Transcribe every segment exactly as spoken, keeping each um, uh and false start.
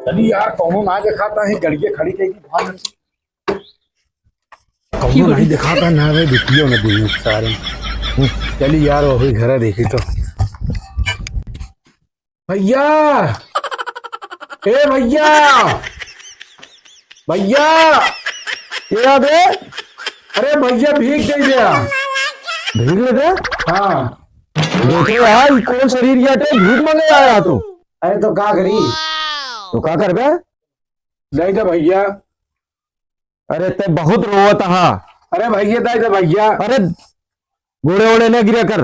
चली यार, कौनो ना देखाता है, गड़िया खड़ी कहीं की भाग। कौनो नहीं देखाता ना रे, बिटियो न दी सारे। हम्म, चली यार, वही घर देखी तो। भैया, ए भैया, भैया, क्या बे? अरे भैया, भीख दे दे। भीख दे दे? हाँ। देखे यार, ई कौन शरीर याटे, भीख मांगे आया तू? अरे तो का करी? तो का करबे? दे दे भैया। अरे ते बहुत रोवत हा। अरे भैया, दे दे भैया। अरे गोड़े ओड़े न गिरा कर।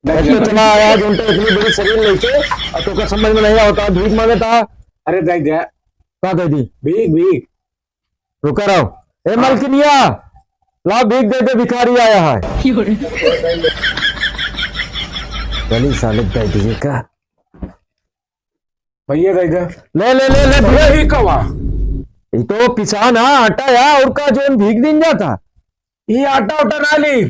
दे दे। इतना आया, जो उनका इतनी बड़ी शरीर लेके, और तोका समझ में नहीं आवता, भीख मांगता। अरे दे दे। का दे दी? भीख, भीख। रुका रहो। ए हाँ। मलकिनिया, ला भीख दे दे, भिखारी आया है। चली साले, दे दीजिए का? भैया, दे दे। ले, ले, ले, ले, भैया, भैया। ई कवा? ई तो पिसान हा, आटा या, और का जोन भीख दिन जाता? ई आटा उटा ना ली।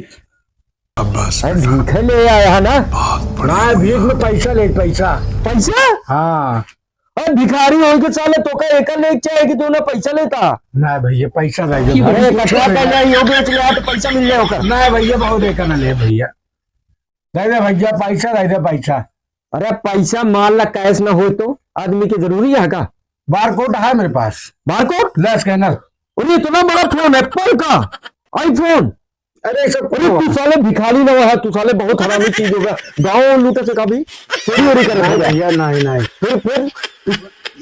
अब बस अरे बेटा। भीख ले आया है ना? बहुत बड़ा ना, भीख में पैसा ले, पैसा। पैसा? हाँ। अरे भिखारी होई के साले तोका एका ले चाहे कि तू ना पैसा लेता? ना भैया, पैसा दे दे। अरे कुछ कचरा नहीं। कर जाए, यो बेच ले, तो पैसा मिल जाए ओकर। ना भैया, बहुत एका ना ले भैया। दे दे भैया, पैसा दे दे, पैसा। अरे पैसा मान ला, कैश ना हो तो आदमी के जरूरी है का? बारकोड है मेरे पास। बारकोड? ले स्कैनर। अरे इतना बड़ा फोन, एप्पल का आईफोन। अरे सब अरे तू साले भिखारी ना है, तू साले बहुत हरामी चीज होगा। गाँव लूटे से कभी चोरी वोरी करे नहीं होगा। भैया, नहीं, नहीं। फिर, फिर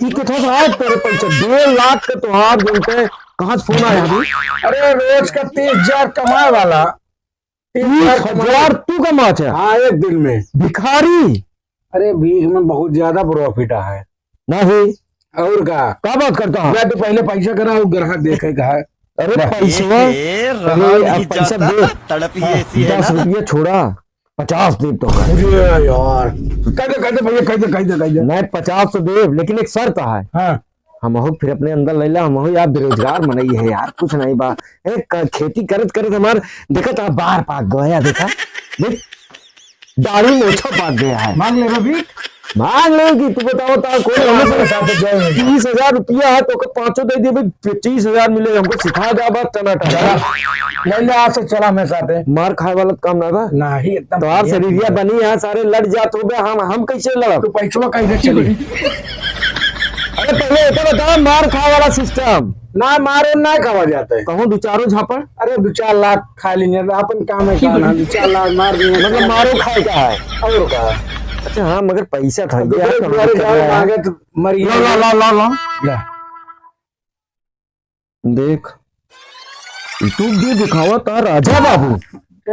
ई कितना सा आज तेरे पैसा डेढ़ लाख के तोहार बोलते, कहाँ से फोन आया अभी? अरे रोज का तीस हजार कमाए वाला। तीस हजार कमाए। तीस हजार तू कमात है? हाँ, एक दिन में। भिखारी। अरे भीख में बहुत ज्यादा प्रॉफिट है। नहीं। और का? का बात करता है? मैं तो पहले पैसा करा, वो ग्राहक देखे का है। अरे वाह। पैसा, ए, ए, अरे रहा अब नहीं पैसा जाता, दे। तड़प ही ऐसी है दस ना। रुपया छोड़ा, पचास दे तो। अरे यार, कह दे, कह दे भैया, कह दे, कह दे, कह दे। नहीं, पचास तो दे, लेकिन एक शर्त है। हाँ। हमहू फिर अपने अंदर ले ला, हमहू यार बेरोजगार मनई है यार, कुछ नहीं बा। ए, क-, खेती करत करत हमार देखत आ बार पाक गया, देखा, देख, दाढ़ी मोछा पाक गया है। मांग ले भीख। मांग ले कि तू बताओ ता कौन चलो हमरे साथ जाओ। तीस हजार रुपया है तो ओकर पाँचों दे दिए भाई, पच्चीस हजार मिले, हमको सिखा दे बस टनाटन। चला, ले ले, आज से चला मेरे साथ। मार खाए वाला काम ना बा। नहीं, एकदम तोहार बढ़िया शरीरिया चीज है। बनी है, सारे लड़ जात हो बे, हम, हम कैसे लड़ब? तू पैसवा कैसे चली? अरे पहले ये तो बता, मार खाए वाला सिस्टम। ना, मारो ना खावा जाता है। कहूँ दो चारों झापड़? अरे दो चार लाख खा लेंगे, अपन काम है, काम है, दो चार लाख मार देंगे। मतलब मारो खाए का है? और का? अच्छा हाँ, मगर पैसा था, अब यार, तो तुम्हारे गाँव में आ गए तो मरिए। ला, ला, ला, ला, ला। ला। देख, तू भी दिखावा ता राजा बाबू।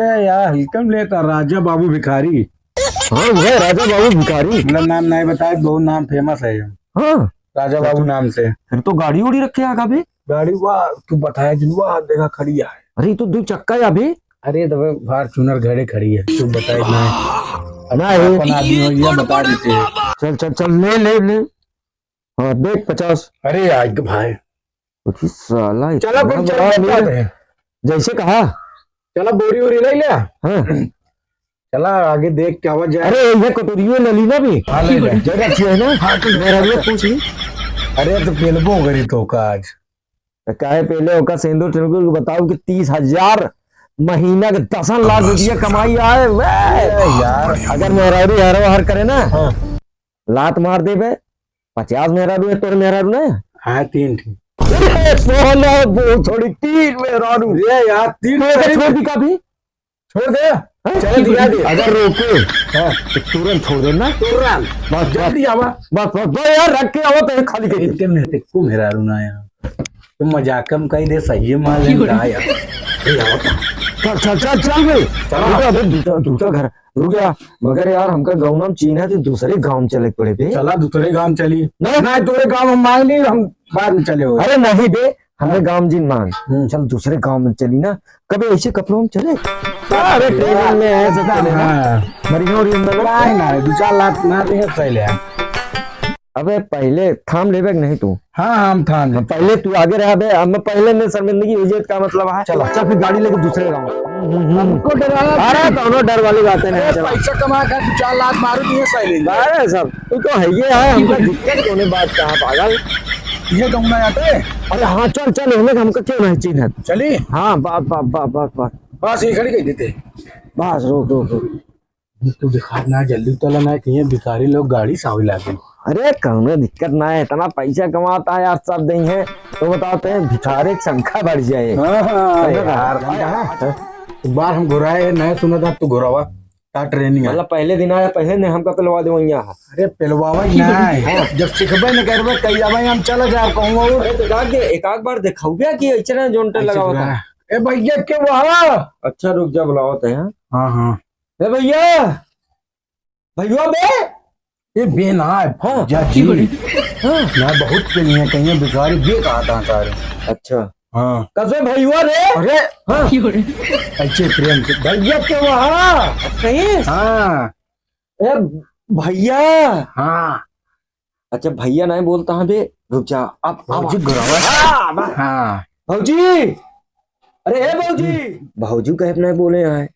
ए यार, हिलकम लेता राजा बाबू भिखारी। हाँ, वह राजा बाबू भिखारी। मतलब नाम नहीं बताए, बहुत नाम फेमस है ये। हाँ। राजा बाबू नाम से। फिर तो गाड़ी उड़ी रखे आगा बे। गाड़ी वाह, तू बताया जिन वाह, देखा खड़ी है। अरे, ये तो दो चक्का है अभी। अरे, तो भाई, Fortuner घरे खड़ी है, तू बताए ना। ना है। अपन आदमी हो, ये बता देते हैं। चल, चल, चल, ले, ले, ले। हाँ, देख, पचास। अरे, यार, भाई। अरे साला, चला, इतना फिर बड़ा चल आदमी है। जाते हैं। जैसे कहा। चला, बोरी वोरी ले लिया। हाँ। चला, आगे देख के आवा जाए। अरे, ये कटोरियो ले ली ना भी। हाँ, ले ले। जगह अच्छी है ना? हाँ, तो मेरा भी पूछ ली। अरे, तो पेलबो करी तो का आज। तो काहे पहले ओका सेंदूर टेंदूर के बताओ कि तीस हजार महीना के दसन लाख रुपया कमाई आए, वे। अरे यार। अगर मेहरारू हरो हर करे ना, हाँ। लात मार देबे, पचास मेहरारू है, तोर मेहरारू ना? हाँ, तीन ठी। अरे, सोना, वो थोड़ी, तीन मेहरारू। अरे यार, तीन तो ऐसे मेहरारू। छोड़ दी का भी? छोड़ दे। हाँ? चल, दिया दे। अगर रोके, हाँ। तो तुरंत छोड़ देना। तुरंत। बस, बस। जल्दी आवा। बस, बस, बस यार, रख के आवा तो खाली कर दे। इतने में से को मेहरारू ना यार। तो मजाक हम कही दे, सही है, मान लेंगे, हाँ यार। ए, आवा तो। चल, चल, चल, चल बे। चला। रुक जा, अबे दूसरा, दूसरा घर। रुक जा, मगर यार, हमका गाँव नाम चीन्हा तो दूसरे गाँव में चले के पड़े बे। चला, दूसरे गाँव चली। नहीं। ना, तोरे गाँव हम मांग ली, हम बाद में चले हो। अरे नहीं बे, हमें गाँव जिन मांग। हम्म। चल, दूसरे गाँव में चली ना, कभी ऐसे कपड़ों में चले। अरे, ट्रेनिंग में है, सब चले ना। हाँ। मरियो और ये ना, ना, दो चार लाख मार देंगे, चले हम। अबे पहिले थाम लेबे कि नहीं तू? हाँ, हाँ, हम थाम लेब। पहिले तू आगे रह बे, अब मैं पहिले में शर्मिंदगी हो जाए, का मतलब है? चला, चल फिर गाड़ी लेके दूसरे गाँव। हम्म, हम्म, हम्म। हमको डराया अरे, कौनो डर वाली बातें नहीं, अरे, चला। पैसा कमा कर दो चार लात मारो दिए साइलेंट। अरे सब, तू तो है ये है, हमका दिक्कत कौने बात का है, पागल? ये कहूँ ना आते। अरे हाँ, चल, चल, हमका क्यों नहीं चिन्हत? चली? हाँ, बस, बस, बस, बस, बस। बस, ये खड़ी कर देते। बस, रोक, रोक, रोक। तू दिखा ना, जल्दी चला ना, कहीं भिखारी लोग गाड़ी सावी लागे। अरे, कौनो दिक्कत ना है, इतना पैसा कमाता है यार, सब देंगे। तो बताते हैं, भिखारी की संख्या बढ़ जाए। हाँ, हाँ, अरे यार, यार, यार। एक बार हम घुराए हैं, नहीं सुना था तू घुरावा, का ट्रेनिंग है? मतलब, पहले दिन आया, पहले ने हमका पिलवा दे वहीं यहाँ। अरे, पिलवावा ही ना है। हाँ। जब सिखबे न करबे, कही जावे, हम चला जाए, कहूँ और। अरे, तो जाके एक आध बार दिखाऊबे कि ऐसे ना जोन टेल अच्छा, लगावा था। बुलाया। ए भैया, के वहाँ? अच्छा, रुक जा, बुलावत है, हाँ। हाँ, हाँ। ए भैया, भैया बे। ए बे ना, हाँ। जा जी। हाँ। ना बहुत के लिए कहीं भिखारी बे कहा था सारे। अच्छा। हाँ। कसे भैया रे? अरे। हाँ। ऐसे प्रेम से, भैया के वहाँ। कहीं? हाँ। ए भैया। हाँ। अच्छा, भैया नहीं बोलता है बे, रुक जा, अब, अब भौजी बुलावा। हाँ, अब। हाँ। भौजी, अरे ए भौजी। भौजी कहे अपने बोले यहाँ है।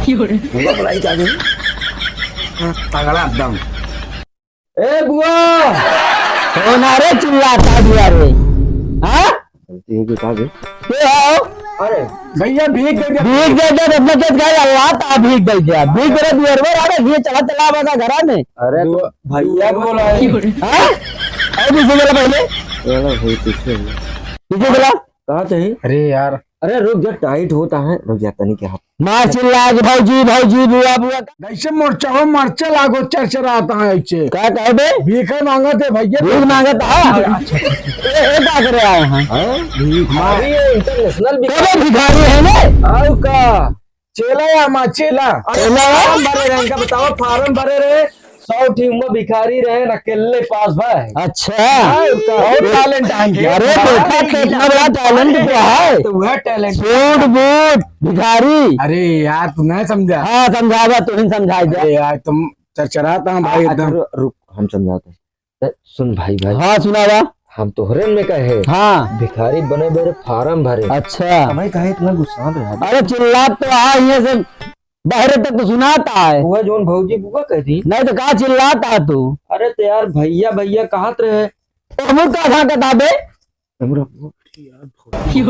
बुआ बुलाई क्या गई? हाँ, तगड़ा एकदम। ए बुआ। कौन आ रे चिल्लाता बुआ रे? हाँ? गलती हो गई, कहाँ गई? के हो? अरे। भैया भीख दे दे। भीख दे दे, अपने तो कहे अल्लाह ता भीख दे दे। भीख दे दे, दुअर पर आ रे, ये चला चला आवा का घरा में। अरे तो दुआ-, भैया दुआ बोला है। हाँ? अरे पीछे चला पहले। चलो भाई, पीछे हो। पीछे चला। कहाँ चाहिए? अरे यार। अरे रुक जा, टाइट होता है, रुक जा तनी के हाथ। मार चिल्ला के भौजी, भौजी, बुआ, बुआ। कैसे मोर्चा हो, मरचे लागो, चरचराता है ऐसे। का कहे बे? भीखे मांगत है भैया। भीख मांगत है? अच्छा, अच्छा, अच्छा। ए, ए, का करे आए हैं? हाँ? भिखारी है, इंटरनेशनल भिखारी। कबे भिखारी है ने? आओ का? चेला या माँ चेला? अरे चेला? फार्म भरे रहे, इनका बताओ, फार्म भरे रहे, सौ टीम में भिखारी रहे, अकेले पास भाई। अच्छा। हाँ, इनका बहुत टैलेंट है इनके। अरे, देखा तो इतना बड़ा टैलेंट तो है। तो वह टैलेंट। सूट बूट, भिखारी। अरे यार, तू नहीं समझा। हाँ, समझावा, तू ही समझाई दे। अरे यार, तुम चरचराता हूँ भाई हाँ, एकदम। अच्छा, रु-, रुक, हम समझाते हैं। ए, सुन भाई, भाई। हाँ, सुनावा। हम तोहरे में कहे। हाँ। भिखारी बने बेरे फार्म भरे। अच्छा। हमें कहे इतना गुस्सा रहा। अरे, चिल्लात तो आ, ये से बहरे तक तो सुनात आए। वह जोन भौजी बुआ कह दी। नहीं तो का चिल्लात आ तू? अरे तो यार, भैया, भैया कहत रहे। तो हमू का झांकत आबे? हमरा बहुत यार भौजी।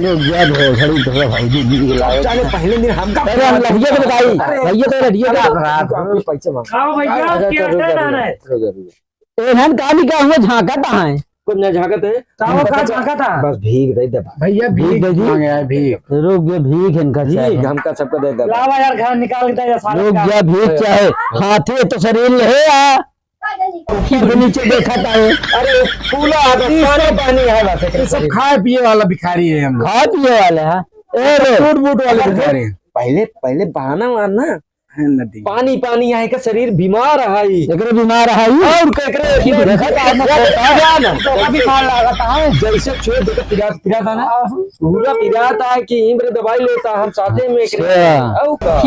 लोग यार भौसड़ी तो भौजी जी के लाए। चलो, पहले दिन हमका अरे, हम लड़िया के बताई। अरे, भैया तो लड़िया के अरे, बताई। आपके पैसे मांग। खाओ भैया, अच्छा, क्या रुक जा, करना रुक जा, है? रुक जा, रुक जा। एनहन का भी का हुआ झांकत है? कुछ ना झांकत है। का हो, का झांकत है? बस भीख दे दे। भैया, भीख भीख दे दी। मांगे है, भीख। रुक, ये भीख इनका भीख चाहिए। हमका सबका दे दे। लावा यार, घर निकाल के दे, साले रुक का। जा, भीख चाहे। हाथी तो शरीर ले है या? ऊपर से नीचे देखा था ये। अरे, पूरा आदमी पानी, पानी है बस, ये सब खाए पिए वाला भिखारी है हम लोग। खाए पिए वाले हैं। ए रे। सूट बूट वाले भिखारी हैं। पहले, पहले बहाना मारना। है नदी। पानी, पानी है, एकर शरीर बीमार है। एकरे बीमार है। और केकरे की देखा था ना, पिरात है। तो कभी मार लगा था, हाँ। जैसे छुए तो पिरात, पिरात है ना। हाँ। पूरा पिरात है कि इम्र दवाई लेता हम साथे में एकरे। अच्छा। और का?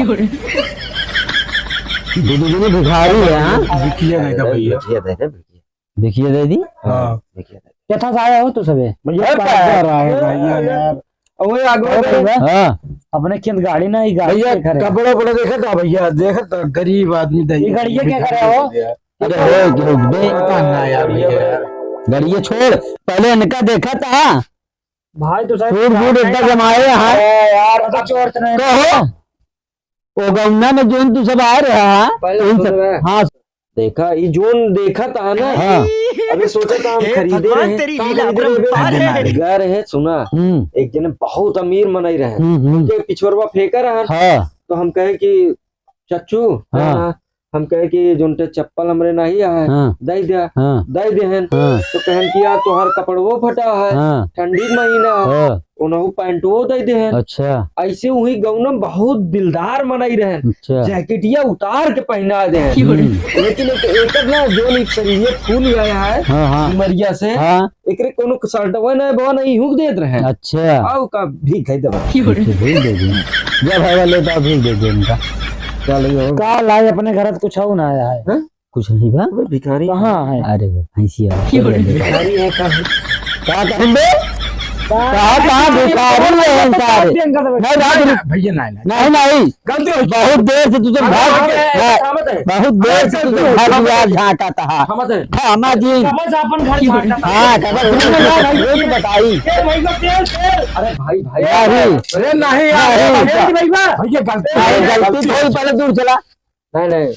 दीदी जी ने भिखारी है, हाँ? बिकिया नहीं था भैया। बिकिया दे दे, बिकिया। बिकिया दे दी? हाँ। बिकिया दे दे। कितना से आया हो तू सबे? भैया, अरे, पाँच हजार आए भैया यार। ओए, आगे अरे, बढ़ो। भैया, हाँ। अपने खेत गाड़ी ना, ही गाड़ी भैया, के घरे। कपड़ा उपड़ा देखा था भैया, देखा था, गरीब आदमी था ये। ये गाड़ी ये क्या करे हो? अरे, हो, हो, बे। पता ना यार, भैया यार। गाड़ी ये छोड़, पहले इनका देखा था। भाई, तो साहब, सूट बूट इतना जमाए हैं। अरे यार, पता चोर तो नहीं। कहो, ओ गौना में जोन तू सब आए रहा, पहले उन सुन सब, रहे। हाँ। देखा, ई जोन देखा था ना, हाँ। अबे सोचा था हम हे खरीदे भगवान, रहे, तेरी का लीला खरीदे रहे? अपरंपार है। गया रहे, सुना, हम्म। एक जने बहुत अमीर मनई रहे, हम्म, हम्म। उनके पिछोरवा फेंका रहा, हाँ। तो हम कहे कि चच्चू, हाँ। हाँ, हम कहे कि जोन ते चप्पल हमरे नहीं आए, हाँ। दे दिया, हाँ। दे देहन, हाँ। तो कहन कि यार तोहार कपड़वो फटा है, हाँ। ठंडी के महीना है, हाँ। उनहु पैंटवो दे देहन। अच्छा। ऐसे वही गौनम बहुत दिलदार मनई रहन। अच्छा। जैकेटिया उतार के पहना देहन। हम्म। लेकिन एक, एक ना जोन एक शरीर फूल गया है हाँ, हाँ। बीमारिया से, हाँ। एकरे कोनो शर्टवा ना बवा नहीं हुक देत रहे। अच्छा। आओ का भीख है दबा। अच्छा, भीख दे दी। जा भाई वाले तो भीख दे दे इनका। चल, ये हो। का लाई अपने घर से कुछ और ना आया है। हाँ? कुछ नहीं बा। अबे भिखारी कहाँ है? अरे भैंसिया। भिखारी है का? का कहन बे? कहाँ, कहाँ भिखारी है हम सारे? नहीं, नहीं, भैया, नहीं, नहीं। नहीं, नहीं। गलती हो गई। बहुत देर से तुझे अरे, भाग, अरे, हाँ, समझ है। बहुत देर से तुझे भाग गया झांका था। समझ है। हाँ, माँ जी। समझ अपन घर झांका था। हाँ, समझ। ये तो बताई। ए, भाई को तेल, तेल। अरे भाई, भाई। नहीं। अरे नहीं यार, नहीं। भैया, भैया, गलती अरे हो गई। गलती तो पहले दूर चला। नहीं, नहीं,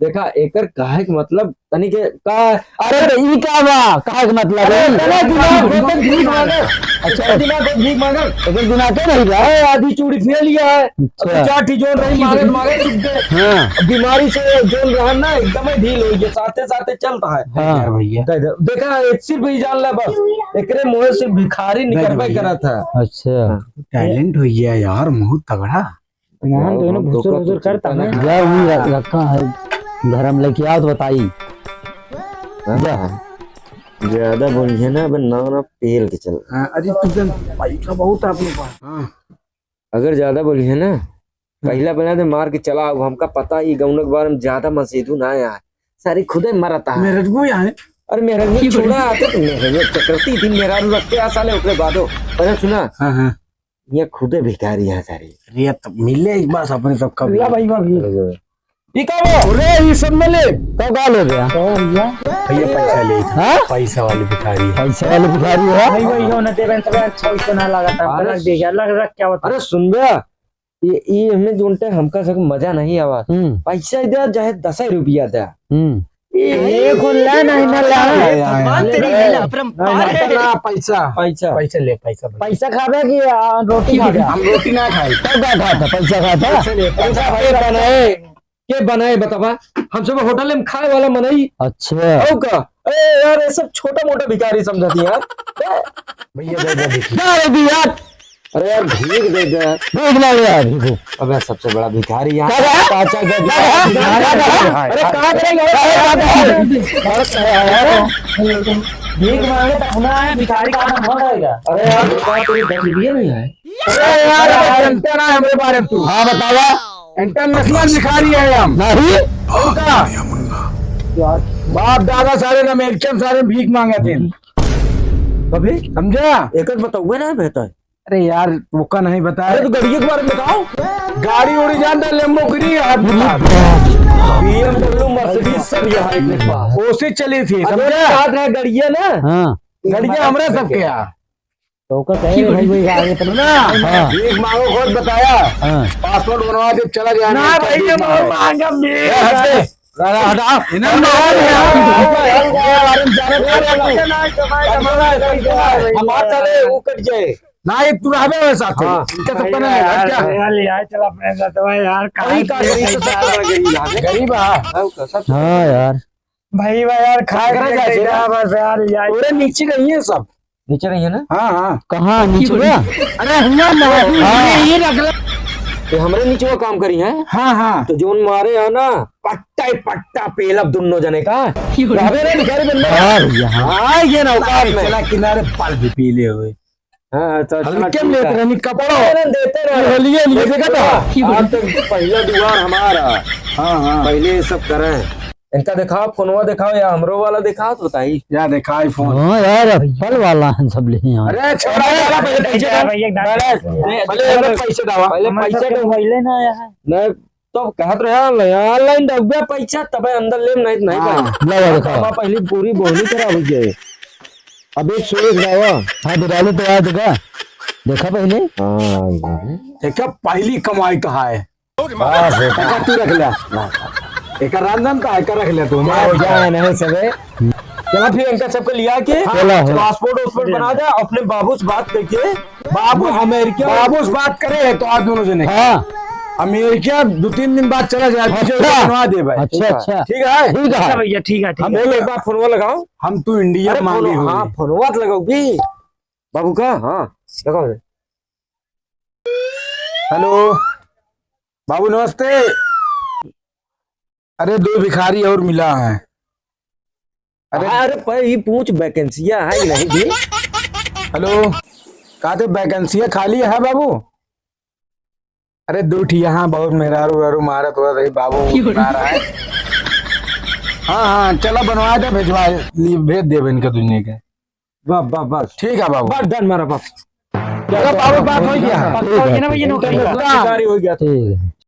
देखा, एकर कहे के मतलब तनी के का, अरे, तो ई का बा? कहे के मतलब अरे, है? इतना दिमाग हो तो भीख मांगे। अच्छा। इतना दिमाग हो भीख मांगे। एकर दिमाग तो नहीं बा। अरे, आधी चूड़ी फेर लिया है। अच्छा। अभी चार ठी जोन रही, मांगे, मांगे चुप गए। हाँ। अब बीमारी से जोन रहा ना, एकदम ही ढील हो गया, साथे, साथे चलता है। हाँ। यार भैया। दे दे। देखा, एक सिर्फ ही जान ला बस, एकरे मुंह से भिखारी निकलबे भैया। करा था। अच्छा। हाँ। Talent हो गया यार, बहुत तगड़ा। मोहन तो है ना, बहुत भुसुर भुसुर करता है। जा, वहीं रख-, रखा है, घर में लेके आओ तो बताई। हाँ, जा। हाँ। ज्यादा बोलिए ना, अब नाव ना पेल के चल। हाँ, अरे तू जन पैसा बहुत है अपने पास। हाँ। अगर ज्यादा बोलिए ना, हाँ। पहला बना दे मार के चला आओ, हमका पता ही गौनक बार में ज्यादा मसीदू ना आया है। सारी खुदे मरता है। मेरे को यहाँ है। अरे मेरा भी छोड़ा आते तो मेरे चक्रती दिन मेरा रख के आ साले ओकरे बादो। अरे सुना। हाँ, हाँ। ये खुदे भिखारी है सारे। अरे, ये तो मिले एक बार अपने सबका भी। ला भाई, भाभी। ई का बा? अरे, ई सब मिले। तो का ले गया? ओ भैया। भैया, पैसा ले। हाँ? पैसा वाली भिखारी है। पैसा वाली भिखारी है? भाई, भाई, यो ना देबे, तबे अच्छा, वैसे ना लगा था। अरे, लग दे गया, लग, लग क्या होता? अरे, सुन बे, ये, ये हमें जोन टाइम हमका सब मजा नहीं आवा। हम्म। पैसा दे, चाहे दस रुपया दे। हम्म। ए, ए, खुल्ला नहीं ना ला। ए, भगवान तेरी लीला अपरंपार है। ना, पैसा। पैसा। पैसा ले, पैसा, पैसा। पैसा खाबे कि, आ, रोटी खाबे? हम रोटी ना खाई। तब का खाता? पैसा खाता? पैसा ले, पैसा। पैसा भाई बनाए, के बनाए बतावा? हम सब होटल में खाए वाला मनई। अच्छा। औ का? ए, यार, ये सब छोटा मोटा भिखारी समझती यार। भैया, दे दे, देखिए। क्या रे भैया? अरे यार, भीख दे दे। भीख ना ले यार, भीख। अबे, सबसे बड़ा भिखारी यहाँ का है? चाचा का क्या है? क्या है? अरे, कहाँ पे गए? अरे, भीख मांगे तो सुना है, भिखारी का नाम कौन रहेगा? अरे यार, क्या तेरी गरीबी नहीं है? अरे यार, अब जनते ना हमरे बारे में तू। हाँ, बतावा। International भिखारी है हम। नहीं? का? बाप दादा सारे अमेरिकन सारे भीख मांगे थे। कभी? समझा? एक बतौबे ना बेहतर। अरे यार, ओका नहीं बताया। अरे तो गड़िया के बारे में बताओ। गाड़ी उड़ी जानता, Lamborghini, आप बता। BMW, Mercedes सब यहाँ है अपने पास। ओसे चली थी, अरे समझा? याद है गड़िया ना? हाँ। गड़िया हमरा सबके यहाँ। तो ओका कहे भाई, भाई आगे तो ना। हाँ। भीख मांगो, खुद बताया। हाँ। Passport बनवा दे, चला जाए। ना भाई, ये मांगो। मांगा भीख। ए, हट दे। इधर ना आ रहे हैं। हमारा चले, वो कट जाए। ना, ये तू रहबे वैसा तो। हाँ। इनका सब करना है, यार, क्या? यार, ले आए, चल अपने साथ में यार, अरे, कहाँ का गरीब से सब करना गरीब है। गरीब है। हाँ, यार। भाई, भाई, यार, खा के रह जाए, बस यार, यार। पूरे नीचे नहीं है सब। नीचे रहिए ना। हाँ, हाँ। कहाँ नीचे बा? अरे, हुआ ना। हाँ। ये, ये रख ले। ये हमरे नीचे वो काम करी है। हाँ, हाँ। तो जोन मारे है ना, पट्टा ही पट्टा पेलब दुन्नो जने का। रहबे रे भिखारी बंदे। हाँ भैया, हाँ। हाँ, ये ना औकात में। चला किनारे पाल भी पी ले हुए। हाँ, तो हल्के में लेते रहनी कपड़ो। अरे, देते रहे। ये होलिये लिए देखा था? आज तक पहला दुआर हमारा। हाँ, हाँ। पहले ये सब करे। इनका दिखाओ, फोनवा दिखाओ या हमरो वाला दिखाओ तो बताई। या दिखाई फोन। हाँ यार, Apple वाला है सब ले यहाँ। अरे छोड़ा यार, पहले पैसे दे। भैया, एक दाम पहले, पहले, पहले पैसे दवा। पहले पैसे दो। पहले ना यार। नहीं, तो कहत रहे online दबे पैसा तबे अंदर लेम, नहीं, नहीं हाँ। भाई। ला, ला, दिखाओ। अब पहली पूरी बोहनी खराब हो जाए। अब एक सौ एक दवा। हाँ, दिवाली तो आ चुका। देखा पहले। हाँ, देखा पहली कमाई कहाँ है। बस, एका तू रख ले। एका रंजन का, एका रख ले तू। क्या हो गया है, नहीं सबे? चला फिर इनका सबको लिया के चला हो। Passport वासपोर्ट बना दे, अपने बाबू से बात करके। बाबू अमेरिका, बाबू से बात करे तो आज दोनों जने। हाँ। अमेरिका दो तीन दिन बाद चला जाए, वीजा अच्छा। बनवा दे भाई। अच्छा, अच्छा। ठीक है? ठीक है। अच्छा भैया, ठीक है, ठीक हम है। एक बार फोनवा लगाओ। हम तू इंडिया अरे मांगी फोन, हो। हाँ, फोनवा तो लगाओ भी। बाबू का? हाँ, लगाओ। हेलो, बाबू नमस्ते। अरे, दो भिखारी और मिला है। अरे, अरे, पर ये पूछ vacancy है कि नहीं जी? हेलो, का तो vacancy खाली है बाबू? अरे, दो ठी यहाँ बहुत मेहरारू वेहरारू मारत हो रही बाबू, क्यों? मारा है। हाँ, हाँ, चला बनवा दे, भेजवा ली, भेज देबे इनके दुजने के। वाह, वाह, वाह। ठीक है बाबू। बस डन मारा बाप। चलो बाबू, बात हो गया। ठीक है, ठीक है। नौकरी का। ठीक है।